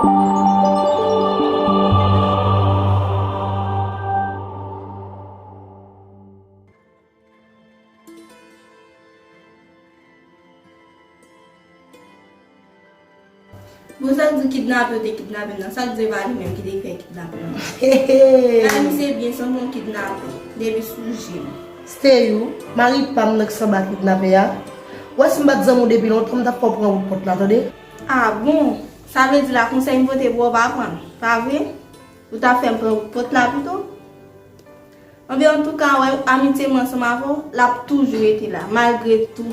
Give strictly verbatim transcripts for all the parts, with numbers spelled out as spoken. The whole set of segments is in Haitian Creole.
Bon, sa k di kidnape yo te kidnape m nan? Sa k di e pa li menm ki te fè kidnape m nan? Gade misye byen, sanble yon kidnape depi sou je m. Stay, mari pa m nan k sanba kidnape a. Ou wè si m pa t zanmi w depi lontan, m t ap fè w pran wout pòt la, tande? Ah bon? Sa vle di la konsèy m pote pou ou pa pran, pa vre? Ou t ap fè m pran wout pòt la pito? Anben, antouka, wè, amitye m ansanm avè w, l ap toujou rete la, malgre tou.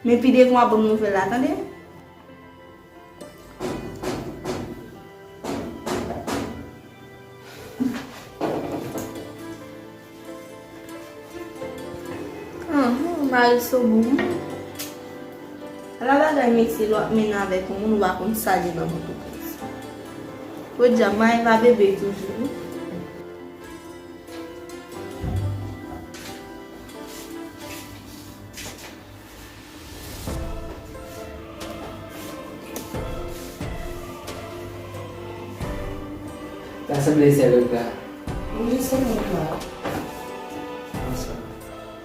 Men pi devan w ap ban m nouvèl la, tande? Ahn, mari Sobo. Ala bagay mesye lè w ap mennen avèk yon moun, ou pa konn sa li nan Pòtoprens. Podyab, mari pa bebe toujou wi. Sa sanble sèl ou la. Wi, se mwen la. Bonswa.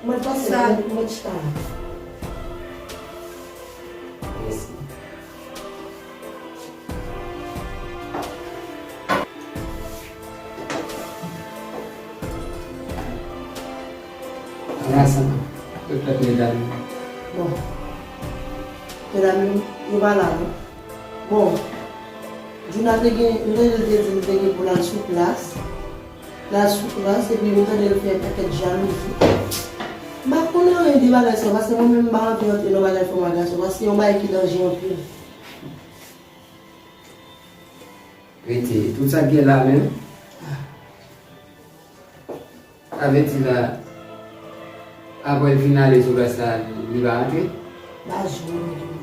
Mwen pase, mwen chita la. Mèsi. Ann asanm, yo fèt medam yo. Bon. Medam yo, yo pa la non. Bon. Djouna te gen, m tande l te di l te gen pou l al sou plas. L al sou plas, epi m tande l fè pakèt jalouzi. M pa konnen anyen de bagay sa yo, paske mwen menm m pa anvi antre nan bagay fanm ak gason, paske se yon bagay ki danje anpil. Rete, tout sa k gen la menm. Sa vle di la, apre l fin ale sou plas la, li pa antre? Baz, jwe mwen tou.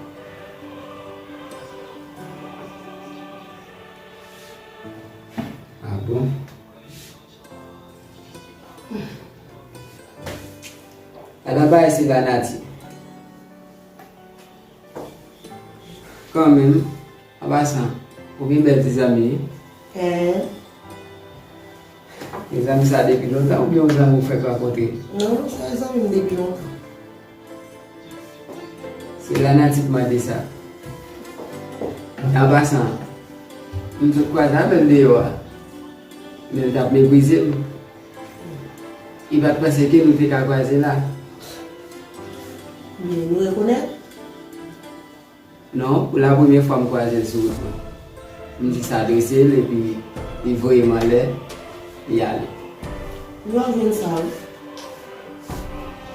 Ah bon? Ala bagay se la nati. Kanmenm, an pasan, ou gen bèl ti zanmi wi. Hen. Gen zanmi sa depi lontan oubyen yon zanmi ou fèk rankontre? Non, se yon zanmi m depi lontan. Se la nati k mande sa. An pasan, m sot kwaze avè l deyò a. Men l t ap meprize m. Li pa t panse ke nou te ka kwaze la. Men nou rekonèt? Non, pou la premyè fwa m kwaze l sou wout mwen. M jis adrese l epi li voye m anlè, li ale. Wi, w ap jwenn sa wi.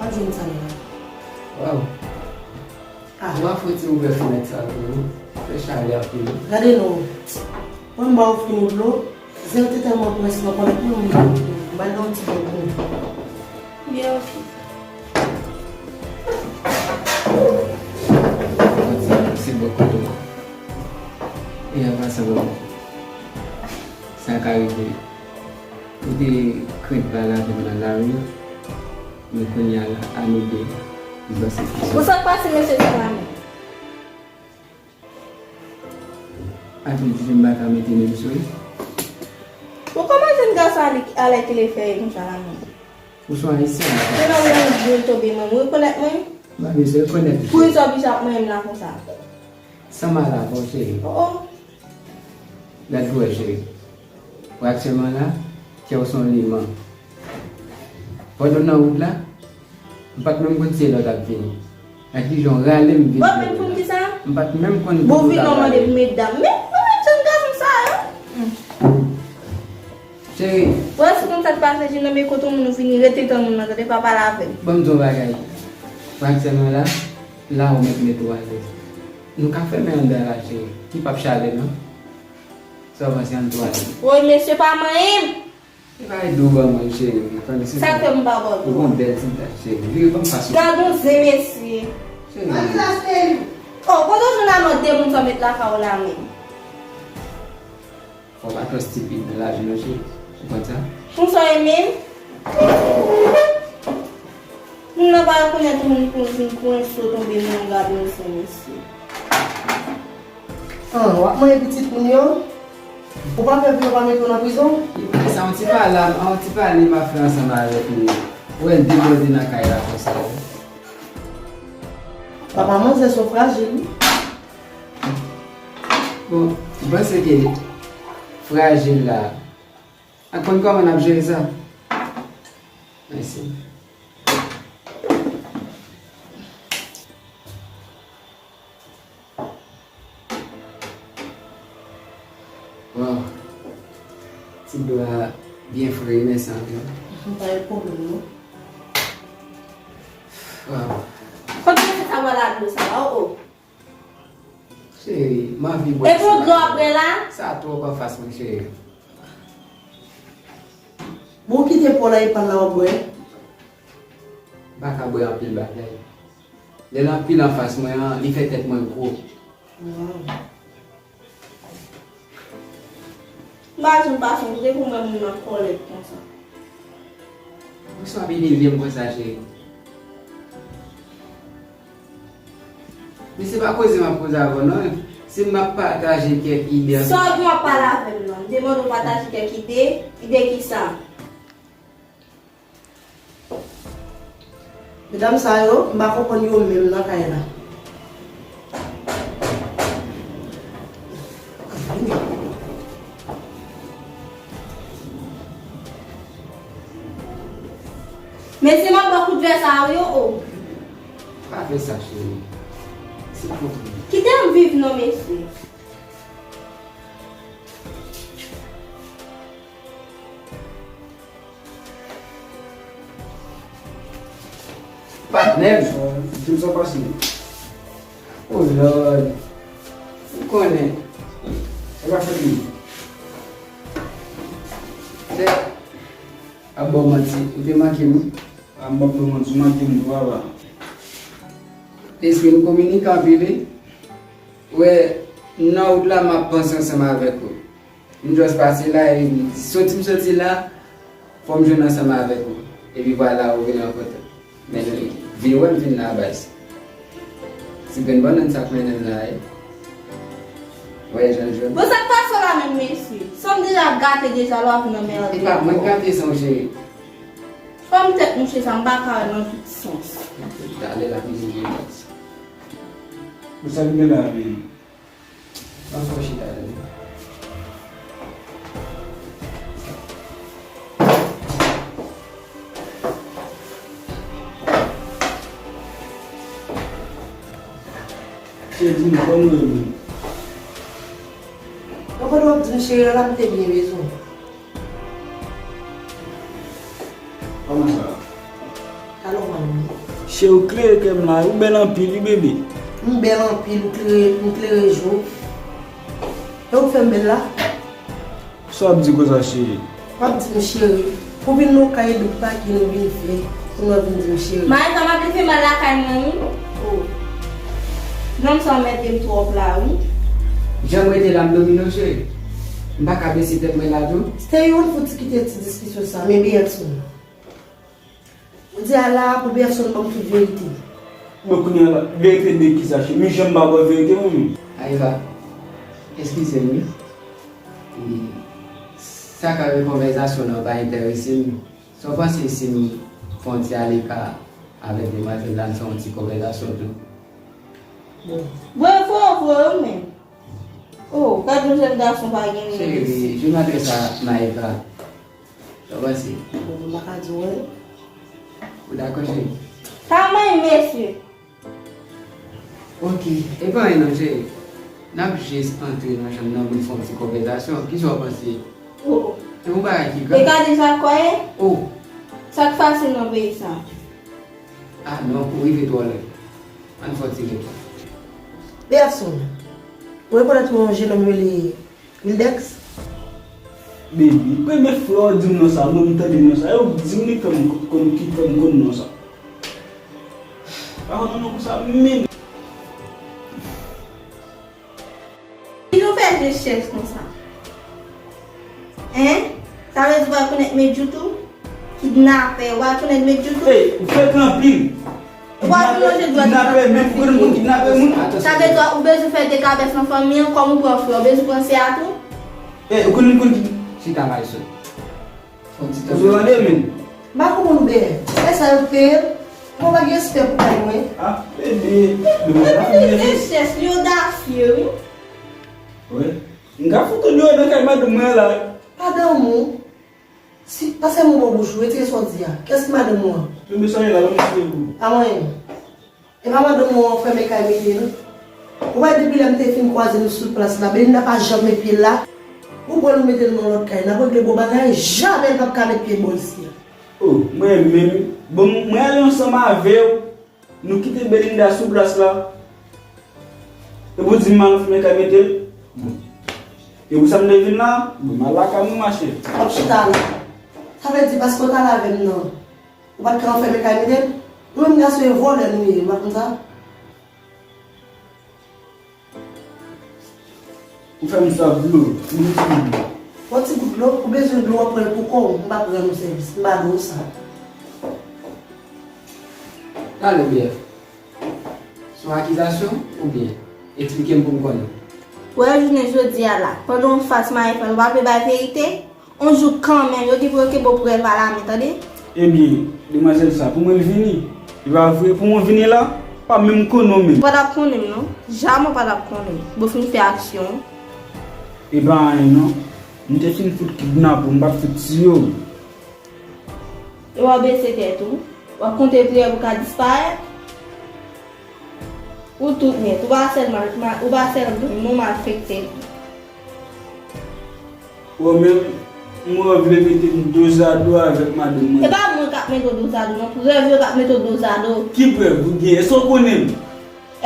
W ap jwenn sa la. Waw. Ah. Ou pa fouti ouvè fenèt sa pou nou. Fè chalè ap tou. Gade non. Mwen m ba w fini dlo. Zèl te tèlman près nan kòlèt mwen, m ba l yon ti bòkon. Byen, oke. Yon ti bòkon. E an pasan, bon, sa ka rive. Ou te krent pale avè m nan lari a, men kounye a la, a nou de, m panse ke se. Bon, sa k pase mesye sa la menm? Api di m pa ka mete men m sou li. Bon, kòman jèn gason ale, alèkile fè e konsa la menm? Ou se yon ayisyen la. Se nan ou yon djol tonbe mwen, ou rekonèt mwen? M pa bezwen rekonèt ou. Poukisa w oblije ap manyen m la konsa? San mal avè w, cheri. Oh, oh. Gad pou wè, cheri. Ou aktyèlman la, kè w se yon liman. Pandan w nan wout la, m pa t menm konn si e lè w t ap vini. Ak kijan w rale m vin. Bon, men pou kisa? M pa t menm konn si w t ap vini. Bon, vin nan mande pou medam. Men, mwen menm jèn gason sa yo. Cheri. Wè, si konn sa k pase, Jim nan, men kote moun ou vini, rete tan moun nan, tande, pa pale avè l. Ban m di w yon bagay. Ou aktyèlman la, la ou mèt met ou alèz. Nou ka fèmen anndan la, cheri. Li p ap chale, non. Sa w panse, ann tou ale. Woy, mesye, pa manyen m! E pa ede w ban mwen, cheri. Tande, se sa k fè m pa ba w dlo. Ou gon bèl ti dat, cheri. Vire ban m fas ou. Gad yon zen, mesye. Cheri. Gad sa, cheri. Oh, kote w jwenn alò de moun sa w met lakay w la menm? Fò w pa twò stipid nan lavi non, cheri. Ou konn sa? Konsa w ye menm? Moun nan pa rekonèt moun pou vin pran so tonbe nan gad yon zen, mesye. An, w ap manyen pitit moun yo? Ou pa pè pou yo pa mete w nan prizon? Sa yon ti pale, yon ti pale m ap fè ansanm avèk li. Ou wè l debòde nan kay la konsa. Papa manzè so frajil, wi. Bon, m panse ke frajil la, ak konn kòman n ap jere sa? Mèsi. Waw. Ti dlo a byen fre, mèsi anpil. Pa gen pwoblèm, non. Waw. Kote w fè sa bò la dlo sa, oh, oh. Cheri, m anvi bwè. E pou dlo ap bwè la? Sa twòp anfas mwen, cheri. Bon, kite po la epa la w ap bwè. M pa ka bwè anpil bagay. Lè l anpil anfas mwen an, li fè tèt mwen gwo. Waw. M pa janm pa sonje pou m wè moun nan kòlèt konsa. Poukisa w ap enève m konsa, cheri? Men se pa koze m ap koze avè w, non. Se m ap pataje kèk ide. Sa w di w ap pale avè m nan? M te mande w pataje kèk ide. Ide kisa? Medam sa yo, m pa konprann yo menm nan kay la. Mesye, m ap ba w kout vè sa a wi, o, o. Pa fè sa, cheri. Se kont mwen. Kite m viv non, mesye. Patnè m. Di m sa pase. Oh Lord. Ou konnen. Sa ka fèt li. Se, ap ba w manti, ou te manke m wi. A, m p ap ba w manti, ou manke m tou, papa. Lespri m kominike anpil wi. Ou wè, nan wout la, m ap panse ansanm avèk ou. M just pase la, e soti m soti la, fò m jwenn ansanm avèk ou. Epi vwala, ou vin rankontre m. Men vin wè m vin la, baz. Ti grenn bannann sa k mennen m la, e. Wè, jan l jwenn. Bon, sa k pase w la menm, mesye? San m deja gate deja, lè w ap nan merde. E pa mwen k gate san w, cheri. Fòm tèt mouche sa, m pa ka wè nan tout sans. Talè l ap rive, baz. Bon, sa k gen la, menm? Ann fè w chita tande. Cheri, di m kòman w ye menm? Mwen pandan w ap di m cheri a la, m te byen bezwen w. Kòman sa? Talè w pral wè. Cheri, ou klere kè m la, ou bèl anpil wi, bebe. M bèl anpil, ou klere, m klere je w. E ou k fè m bèl la? Sa w ap di konsa, cheri? W ap di m cheri. Pou vin nan kay dout pa ki nou vin fè. Pou nou vin di m cheri. Maïka, m ap li fè mal lakay mwen, wi. Oh. Nonm sa anmède m twòp la, wi. Jan m rete la, m domine w, cheri. M pa ka bese tèt mwen la tou. Stay on, fouti kite ti diskisyon sa, men byen sou nou. Ou di a la pou pèsonn ban m tout verite. Bon, kounye a la, verite de kisa, cheri? Mi jan m pa ba w verite, mwen menm. Ayva, eskize m, wi. E, sa k ap konvèsasyon nan pa enterese m. Sa w panse si m fè yon ti aleka avèk demwazèl la, n fè yon ti konvèsasyon tou? Bon. Bon, fò, fò, wi, men. Oh, gad yon jèn gason pa gen limit. Cheri, je m'adresse à Maïva. Sa w panse? Bon, m pa ka di w anyen. Ou dakò, cheri? Sa manyen, mesye. Ok, e pa anyen non, cheri. N ap jis antre nan chanm nan pou n fè yon ti konvèsasyon. Kisa w panse? Oh, oh. Se yon bagay ki grav. E gade sa k fè. Oh. Sa k fasil nan peyi sa. Ah non, ou rive twò lwen. Ann fè yon ti repo. Pèsonn. Ou rekonèt yon jennonm rele Wildex? Baby, premye fwa w di m non sa, mwen m tande non sa, e ou di m li fè m konn, ki fè m konn non sa. Pa konn non konsa menm. Ki nou fè je chèch konsa? Hein? Sa vle di w pa rekonèt Medjou tou? Kidnapè, w pa rekonèt Medjou tou? Ey, ou fèk anpil. Ou pa vin lonje dwèt ou. Kidnapè, menm pou konn moun kidnapè moun. Sa vle di ou bezwen fè dekabès nan fanmi an, kòm ou pran frè, ou bezwen pran sè a tou? E, ou konn moun konn ki. Chita, Marisol. Fon ti tan. Ou tande, men. M pa konprann byen. E sa yo te ye? Mwen pa gen respè pou kay mwen. Ah, bebe. Bebe, la fini. Epi, li odasye, wi. Wi. M ka fout ou deyò nan kay madanm mwen la. Pa danm ou. Si, pase mo bò bouch ou, retire sa w di a. Kiyès ki madanm ou an? Bebe, sa ye la, ban m eksplike w. Pa mwen. E pa madanm ou an fèmen kay mete l. Ou wè depi lè m te fin kwaze nou sou plas la, Belinda pa janm met pye l la. Ou pran nou mete l nan lòt kay, n ap regle gwo bagay, jamè l p ap ka met pye bò isi a. Oh, mwen menm, bon, mwen ale ansanm avè w, nou kite Belinda sou plas la. Epi w di m al fèmen kay mete l. Bon. E pou sa m te vin la, bon, m al lakay mwen, machè. W ap chita la. Sa vle di paske w t al avè m nan. Ou pa t ka anfèmen kay mete l? Nou menm gason e vòlè nou ye, ou pa konn sa? Ou fè m swaf dlo, yon ti gout dlo. Yon ti gout dlo? Ou bezwen dlo, w ap pran l pou kò w, m p ap rann ou sèvis, m pa dwe w sa. Tande byen. Se yon akizasyon oubyen? Eksplike m pou m konnen. Wè, jounen jodi a la, pandan w anfas Marie-Fran, ou pa vle bay verite? On jou kanmenm, yo gen pou yo kenbe w pou rèv a lame, tande? Ebyen, demwazèl sa, pou mwen l vini. E pa vre, pou mwen vini la, pa menm konnen w menm. Ou pa t ap konnen m non. Jamè w pa t ap konnen m. Bon, fin fè aksyon. E pa anyen non. M te fin fout kidnape w, m pa t fout tiye w. E w ap bese tèt ou. W ap konte priyè pou w ka disparèt. Ou tout nèt. Ou pa sèlman, ou pa sèlman non, malfektè. Ou menm, m wè w vle mete m dozado avèk madanm mwen. E pa mwen k ap mete w dozado non. Prèv yo k ap mete w dozado. Ki prèv ou gen? Èske w konnen m?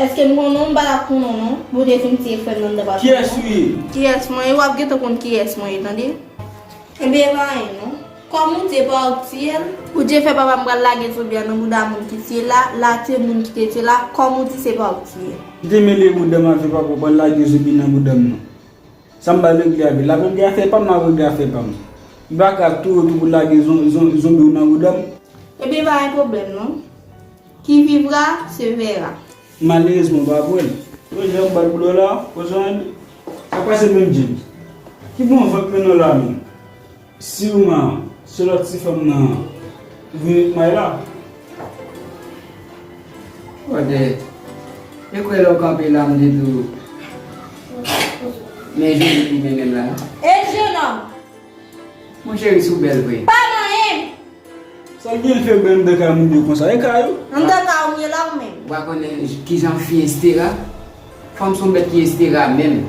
Èske m konnen w? M pa t ap konnen w non. Bondye fin tiye frè m nan anndan pa. Kiyès ou ye? Kiyès mwen ye? W ap gentan konn kiyès mwen ye, tande? Ebyen, e pa anyen non. Kòm ou di e pa ou k tiye l. Ou te fè papa m pral lage zonbi a nan bouda moun ki tiye l la, l a tiye moun ki te tiye l la, kòm ou di se pa ou k tiye l. Ki te mele bouda m avè papa w pral lage zonbi nan bouda m nan? Sa m pral regle avè l? L ap regle afè pa m, m ap regle afè pa m. M pa ka tou, tou pou lage zon, zon, zonbi w nan bouda m. Ebyen, pa gen pwoblèm non. Qui vivra, se verra. Malerezman, m pa wè l. Wè jan m bat blo la, konsa, sa pase menm James. Ki bon vant mwen nan la menm? Siman, se lòt ti fanm nan vin met may la. Brother, e kwè lè w kanpe la, m di tou. Men joli li menm la. E jenòm! Mon cheri, si w bèl vre. Pa manyen m! Sa l gen l fè bèl anndan kay moun yo konsa? E kay ou? Anndan kay ou m ye la ou menm? Ou pa konnen kijan fi estera? Fanm se yon bèt ki estera menm.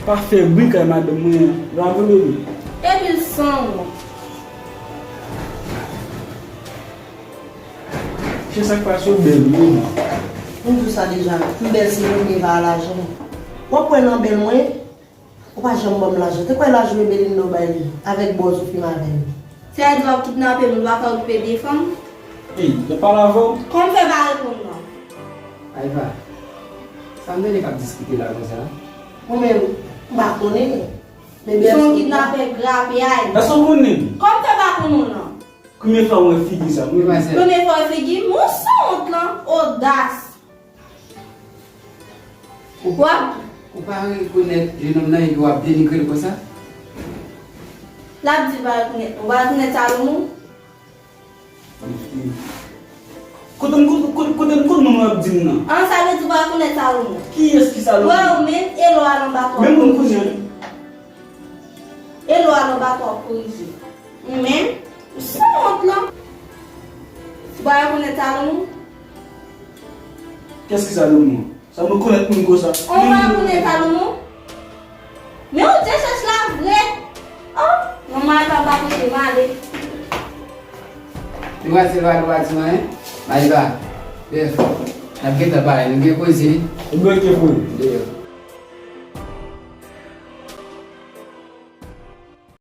Pa fè bri kay madanm mwen an. Lave bebe. Epi l sanwont. Chè sa k pase w bèl wi. M di w sa deja, m bèl se mwen, men pa lajan. W ap wè nan bèl mwen. Ou pa janm ban m lajan. Te kwè lajan bebe Linda w bay li, avèk bòz ou fim avè l. Sa vle di w ap kidnape moun, ou pa ka okipe de fanm? Ey, yo pale avè w? Kòman w fè pa reponn mwen? Ayva, sa m tande k ap diskite la konsa? Mwen menm, m pa konnen. Men bèl se yon kidnapè grapyay. Èske w konnen? Kòman w fè pa konnen w lan? Konbyen fwa w wè figi sa? Premye fwa w wè figi m? Ou sanwont lan, odas. Ou, w ap, ou pa rekonèt jenòm nan epi w ap denigre l konsa? L ap di l pa rekonèt mwen. Ou pa rekonèt Salomon? Kote m, kote, kote, kote m konn moun w ap di m nan? An, sa vle di w pa rekonèt Salomon? Kiyès ki Salomon? Wè, ou menm, e lò a nan bato a korije. Menm moun kounye a. E lò a nan bato a korije. Ou menm, ou sanwont lan. Ou pa rekonèt Salomon? Kiyès ki Salomon? Sa nou konèt moun konsa. Ou pa konnen Salomon? Men ou te chèch la vre. Oh, manman pa pa kote m ale. Nou pase lwa lwa ti manyen. Maliba. Bèf. N ap gentan pale, nou gen koze. Ou bloke pou. Deyò.